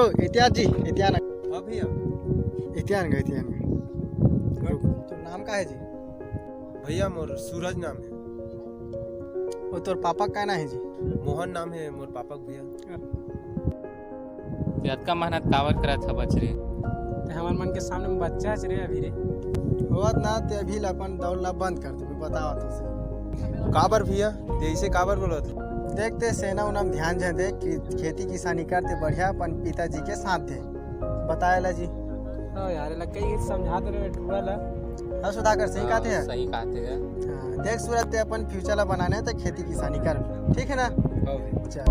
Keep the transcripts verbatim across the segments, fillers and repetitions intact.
ओ, इतिहान जी, इतिहान। हाँ भैया। इतिहान गा, इतिहान गा। तो नाम का है जी? भैया, मोर सूरज नाम है। ओ, तोर पापा का नाम है जी? मोहन नाम है मोर पापा के भैया। ते अतका मेहनत काबर करत हवच रे? ते हमर मन के सामने में बच्चा च रे अभी रे। होवत ना ते अभी ला अपन दौड़ ला बंद कर दे, बताओ तो सही। काबर भैया, ते इसे काबर बोलत? देख ते सेना उना में ध्यान जा दे कि खेती किसानी करते बढ़िया अपन पिताजी के साथ दे। बताए ला जी। हाँ यार, एला कई समझा दे रे टूरा ला। हाँ सुधाकर, सही हाँ, कहते हैं। सही कहते हैं। हाँ, देख सूरज, ते अपन फ्यूचर ला बनाने तो खेती किसानी कर, ठीक है ना? हाँ भैया। चल।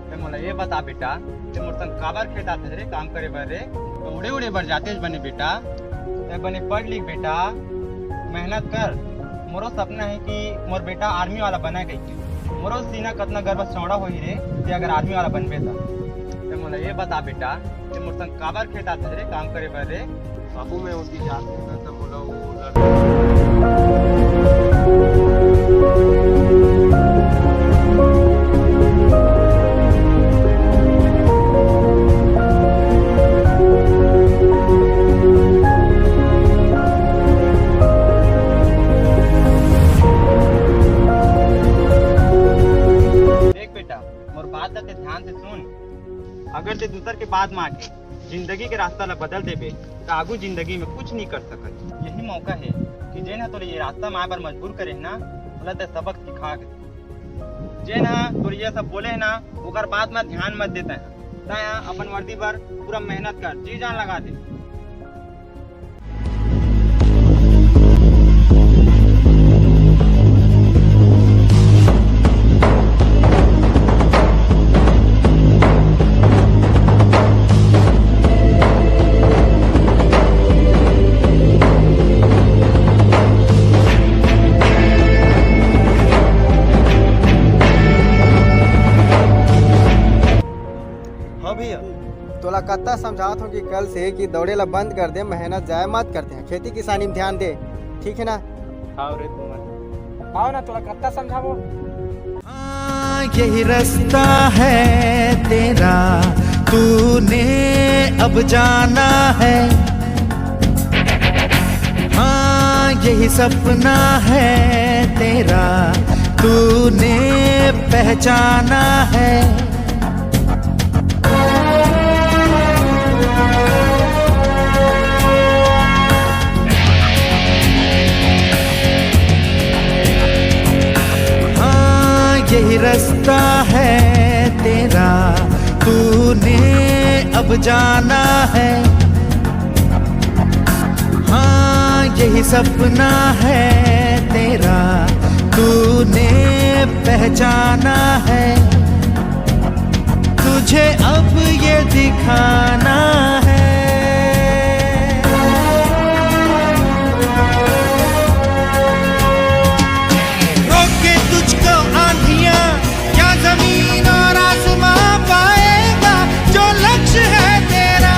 ते मोला ये बता बेटा, ते मोर संग काबर खेत आते रे काम करे बर रे? तो उड़े उड़े बर जाते बने बेटा, ते बने पढ़ लिख बेटा, मेहनत कर। मोरो सपना है कि मोर बेटा आर्मी वाला बना गई। मोरो सीना कतना गर्व चौड़ा होही रे, ते अगर आर्मी वाला बनबे तो। ते मोला ये बता बेटा, ते मोर संग काबर खेत आते रे काम करे बर रे? बाबू, मैं उनकी जात में ना तो बोला वो लड़- देख बेटा, मोर बात ला ते ध्यान से सुन। अगर ते दूसर के बात में आके जिंदगी के रास्ता ला बदल देबे, त आगू जिंदगी में कुछ नहीं कर सकत। यही मौका है कि जेन ह तोला ये रास्ता में आए बर मजबूर करे है ना, ओला ते सबक सिखा के। जेन ह तोला ये सब बोले है ना, ओकर बात में ध्यान मत देता है। तैं ह अपन वर्दी बर पूरा मेहनत कर, जी जान लगा दे। हाँ भैया, तोला कत्ता समझात हो कि कल से कि दौड़े ला बंद कर दे, मेहनत जाए मत करते हैं, खेती किसानी में ध्यान दे, ठीक है ना? आओ रे तुमन। आओ ना, तोला कत्ता समझाबो। हाँ, यही रास्ता है तेरा, तूने अब जाना है। हाँ, यही सपना है तेरा, तूने पहचाना है। हाँ, यही रास्ता है तेरा, तूने अब जाना है। हाँ, यही सपना है तेरा, तूने पहचाना है। तुझे अब ये दिखाना है। रोके तुझको आंधियां, क्या जमीन और आसमां पाएगा? जो लक्ष्य है तेरा,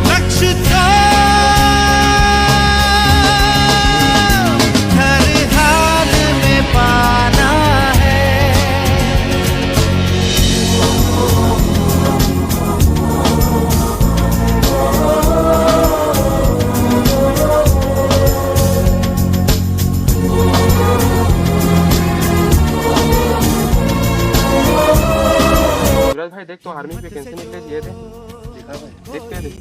लक्ष्य तो हर हाल में पाना है। तो आर्मी वैकेंसी निकले, ये दे। देखा भाई। देखते हैं, देख।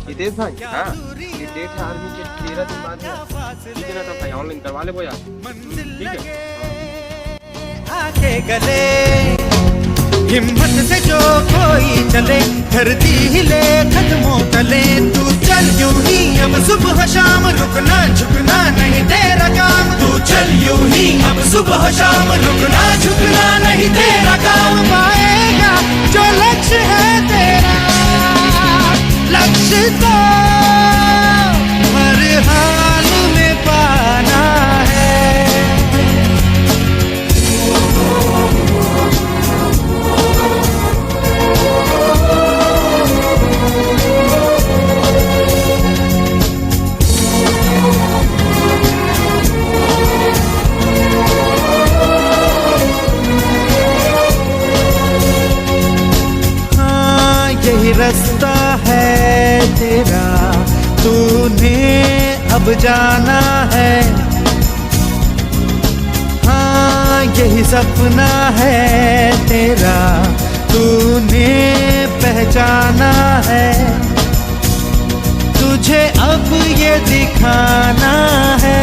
हितेश भाई, हाँ। ये डेट है आर्मी के, तेरह दिन बाद है। ठीक है ना, तो भाई ऑनलाइन करवा ले वो यार। ठीक है। आके गले, हिम्मत से जो कोई चले, धरती हिले, कदमों तले। तू चल यूं ही अब सुबह शाम, रुकना झुकना नहीं तेरा काम। तू चल यूं ही अब सुबह शाम, रुकना झुकना नहीं तेरा काम। पाएगा जो लक्ष्य है तेरा, लक्ष्य तो हर हाल में पाना है। हाँ, यही रास्ता है तेरा, तूने अब जाना है। हाँ, यही सपना है तेरा, तूने पहचाना है, तुझे अब ये दिखाना है।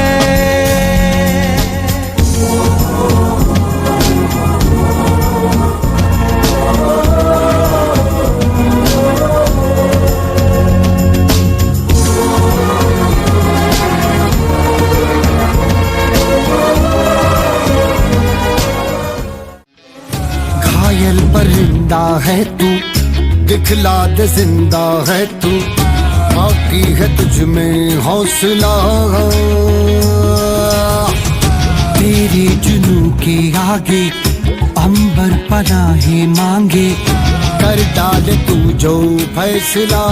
घायल परिंदा है तू, दिखला दे जिंदा है तू, बाकी है तुझ में हौसला। तेरे जुनू के आगे अंबर पनाहे मांगे, कर डाल तू जो फैसला।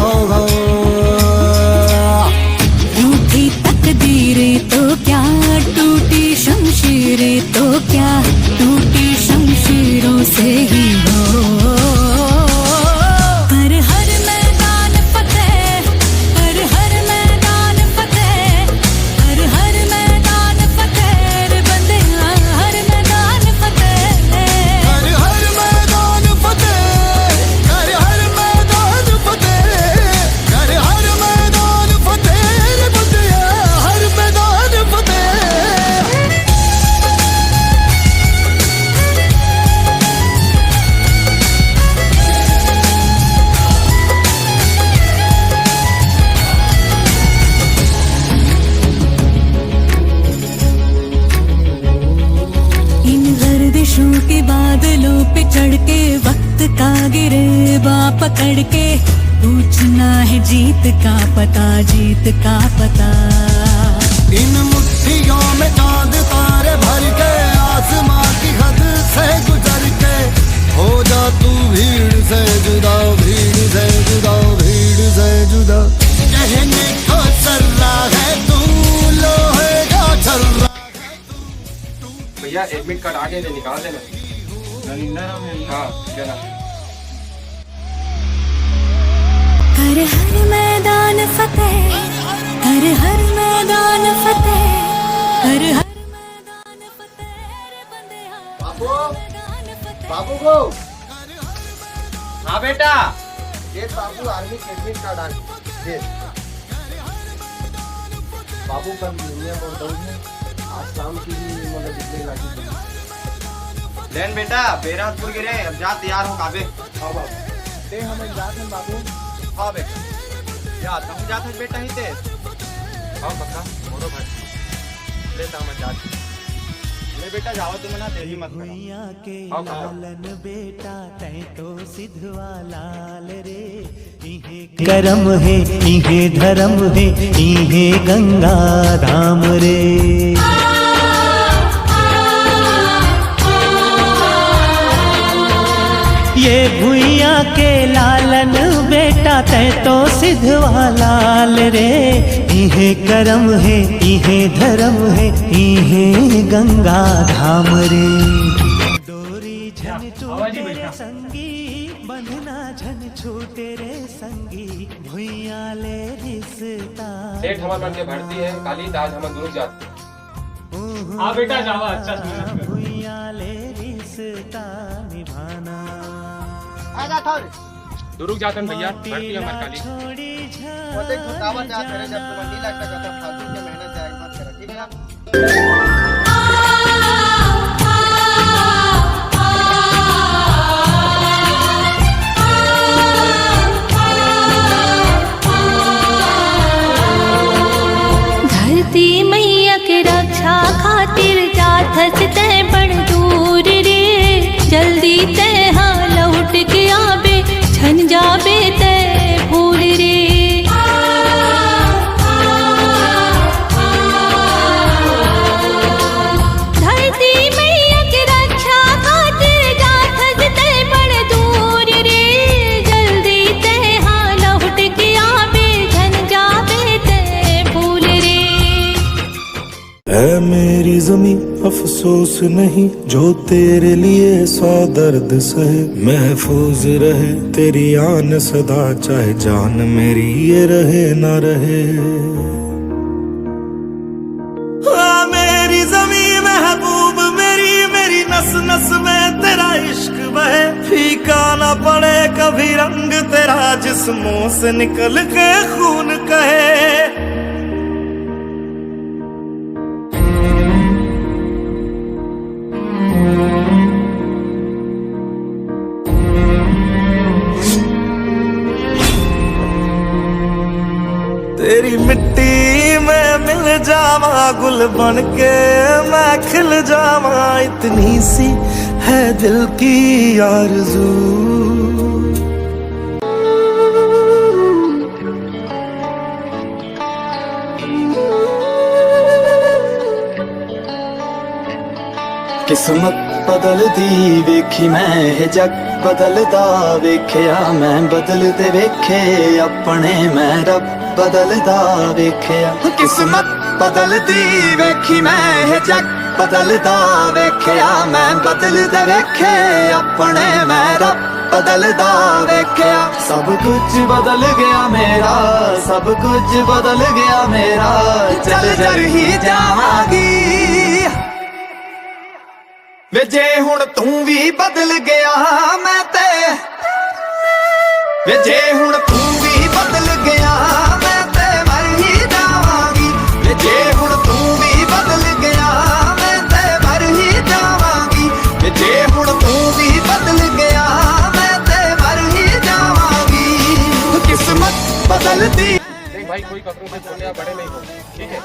रूठी तकदीरें तो क्या, टूटी शमशीरें तो क्या, टूटी शमशीरों से ही हो। कर हर मैदान फतेह, कर हर मैदान फतेह, कर हर मैदान फतेह रे बंदे, हर मैदान फतेह। कर हर मैदान फतेह, कर हर मैदान फतेह, कर हर मैदान फतेह रे बंदे, हर मैदान फतेह। इन गर्दिशों के बादलों पे चढ़ के, वक्त का गिरेबां पकड़ के, पूछना है जीत का पता, जीत का पता। इन मुट्ठियों में चांद तारे भर के, आसमां की हद से गुजर के, हो जा तू भीड़ से जुदा, भीड़ से जुदा, भीड़ से जुदा। कहने को सर्रा है तू, लोहे का छर्रा। भैया, एडमिट कार्ड आ गए, ले निकाल देना। हाँ, क्या नाम? कर हर मैदान फतेह, कर हर मैदान फतेह, कर हर मैदान फतेह रे बंदे, हर मैदान फतेह। बाबू, बाबू को। हाँ बेटा। ये बाबू आर्मी के एडमिट कार्ड आ गया। ये। बाबू कल यूनियन और दौड़ है। आज शाम की भी मतलब जितने लागी। लेन बेटा, बेरहतपुर गिरे, अब जा तैयार हो काबे। हाँ बाबू। ते हम जात हन बाबू। हाँ बेटा। या, तहूँ जात हस बेटा ही ते? हाँ कका, मोरो भाई। ले ता मैं जात हूँ। ले बेटा, जावा तुम ना, देरी मत करा। भुइयां के हाँ कका। लालन बेटा, तैं तो सिधवा लाल रे। इहे करम हे, इहे धरम हे, इहे गंगा धाम रे। ये भुइयां के लालन बेटा, तैं तो सिधवा लाल रे। इहे करम हे, इहे धरम हे, इहे गंगा धाम रे। डोरी झन टूटे रे संगी, बंधना झन छूटे रे संगी, भुइयां ले रिश्ता। सेठ हमर मन के भर्ती हे, काली त आज हमन दूर जात। हाँ बेटा, जावा, अच्छा से मेहनत कर। आ जा, थोड़। दुरुक जातन भैया, बढ़ती हमार काली। वो देख, तू काबर जात हरे, जब तुम्हें नहीं लगता, जब फालतू के मेहनत जाए मत करो, ठीक है ना? धरती मैया के रक्षा खातिर जाथस तै बड़ दूर रे। जल्दी तै हा लौट के आबे, झन जाबे तै भूल रे। धरती मैया के रक्षा खातिर जाथस तै बड़ दूर रे। जल्दी तै हा लौट के आबे, झन जाबे तै भूल रे। ऐ मेरी ज़मीं, अफ़सोस नहीं जो तेरे लिए सौ दर्द सहे। महफ़ूज़ रहे तेरी आन सदा, चाहे जान मेरी ये रहे ना रहे। आ मेरी ज़मीं महबूब मेरी, मेरी नस नस में तेरा इश्क बहे। फीका ना पड़े कभी रंग तेरा, जिस्मों से निकल के खून कहे। तेरी मिट्टी में मिल जावा, गुल बन के मैं खिल जावा, इतनी सी है दिल की आरज़ू। ਕਿਸਮਤ ਬਦਲਦੀ ਵੇਖੀ ਮੈਂ, ਇਹ ਜੱਗ ਬਦਲਦਾ ਵੇਖਿਆ ਮੈਂ, ਬਦਲਦੇ ਵੇਖੇ ਆਪਣੇ ਮੈਂ, ਰੱਬ ਬਦਲਦਾ ਵੇਖਿਆ। ਕਿਸਮਤ ਬਦਲਦੀ ਵੇਖੀ ਮੈਂ, ਇਹ ਜੱਗ ਬਦਲਦਾ ਵੇਖਿਆ ਮੈਂ, ਬਦਲਦੇ ਵੇਖੇ ਆਪਣੇ ਮੈਂ, ਰੱਬ ਬਦਲਦਾ ਵੇਖਿਆ। ਸਭ ਕੁਝ ਬਦਲ ਗਿਆ ਮੇਰਾ, ਸਭ ਕੁਝ ਬਦਲ ਗਿਆ ਮੇਰਾ, ਚੱਲ ਜਰ ਹੀ ਜਾਵਾਂਗੀ। ਵੇ ਜੇ ਹੁਣ ਤੂੰ ਵੀ ਬਦਲ ਗਿਆ ਮੈਂ ਤੇ, ਵੇ ਜੇ ਹੁਣ ਤੂੰ ਵੀ ਬਦਲ ਗਿਆ ਮੈਂ ਤੇ ਮਰ ਹੀ ਜਾਵਾਂਗੀ। ਵੇ ਜੇ ਹੁਣ ਤੂੰ ਵੀ ਬਦਲ ਗਿਆ ਮੈਂ ਤੇ ਮਰ ਹੀ ਜਾਵਾਂਗੀ। ਵੇ ਜੇ ਹੁਣ ਤੂੰ ਵੀ ਬਦਲ ਗਿਆ ਮੈਂ ਤੇ ਮਰ ਹੀ ਜਾਵਾਂਗੀ। ਕਿਸਮਤ ਬਦਲਦੀ। देख भाई, कोई ककरो से छोटे या बड़े नहीं हो, ठीक है?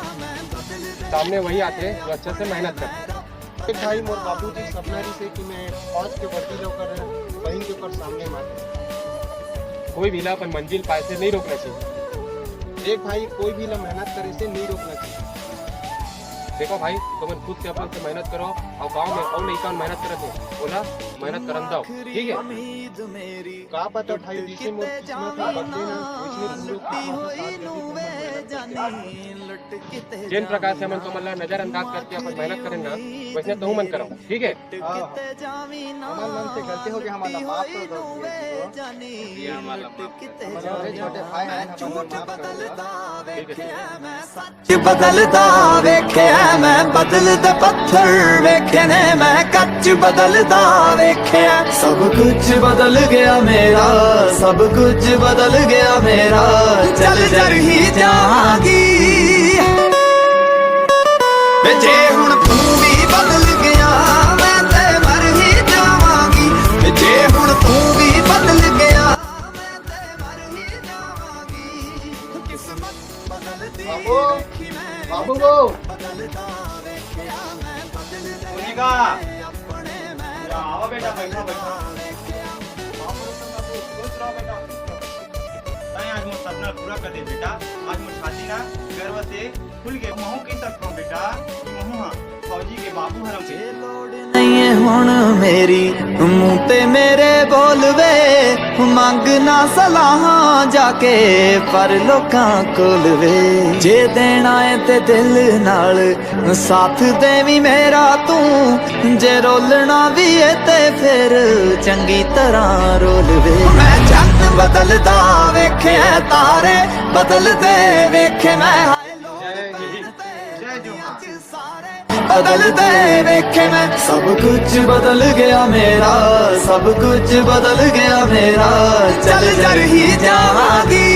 सामने वही आते हैं जो अच्छे से मेहनत करते हैं। देख भाई, मोर बाबूजी सपना रहिसे कि मैं फौज के वर्दी ला ओकर पहिन के ओकर सामने मार। कोई भी ला अपन मंजिल पाए से नहीं रोकना चाहिए। देख भाई, कोई भी ला मेहनत करे से नहीं रोकना चाहिए। देखो भाई, तुमन खुद से अपन से मेहनत करो और गांव में अउ लइका मन मेहनत करत हे, ओला मेहनत करन दो, ठीक है? का पता भाई, जइसे मोर किस्मत ह बदले ना, वइसने तुम लोग किस्मत के साथ कभी तुम मन मेहनत करते रहो। जेन प्रकार से हमन तुमन ला नजरअंदाज करके अपन मेहनत करेन ना, वइसने तुहू मन करो, ठीक है? हाँ, हमन मन से गलती हो गई, हमन ला माफ कर दो। ये हमन ला माफ कर दो। हमन छोटे भाई हैं, हमन ला माफ कर दो। ठीक है, ठीक है। ਬਦਲਦਾ ਵੇਖਿਆ ਮੈਂ, ਬਦਲਦੇ ਪੱਥਰ ਵੇਖੇ ਨੇ ਮੈਂ, ਕੱਚ ਬਦਲਦਾ ਵੇਖਿਆ। ਸਭ ਕੁਝ ਬਦਲ ਗਿਆ ਮੇਰਾ, ਸਭ ਕੁਝ ਬਦਲ ਗਿਆ ਮੇਰਾ, ਚੱਲ ਜਰ ਹੀ ਜਾਵਾਂਗੀ। ਵੇ ਜੇ ਹੁਣ ਤੂੰ ਵੀ ਬਦਲ ਗਿਆ, ਮੈਂ ਤੇ ਮਰ ਹੀ ਜਾਵਾਂਗੀ। ਵੇ ਜੇ ਹੁਣ ਤੂੰ ਵੀ ਬਦਲ ਗਿਆ, ਮੈਂ ਤੇ ਮਰ ਹੀ ਜਾਵਾਂਗੀ। ਕਿਸਮਤ बाबू, बाबू वो। सोनिका। या, आओ बेटा, बैठो, बैठो। बाबू, तुम बाबू, खुश रहो बेटा। तैं आज मोर सपना पूरा कर दे बेटा। आज मोर छाती ना गर्व से फूल गे। महू कहि सकथों बेटा, महू हा फौजी के बाबू हरम। नहीं है हुण मेरी मुंह ते मेरे बोल वे, मंग ना सलाहां जाके पर लोकां कोल वे। जे देना है ते दिल नाल साथ देवी मेरा तू, जे रोलना भी है ते फिर चंगी तरह रोल वे। मैं चंद बदलदा वेखे, तारे बदलदे वेखे, मैं जय जोहार। बदलते वेखे मैं, सब कुछ बदल गया मेरा, सब कुछ बदल गया मेरा। चल जर ही जावांगी,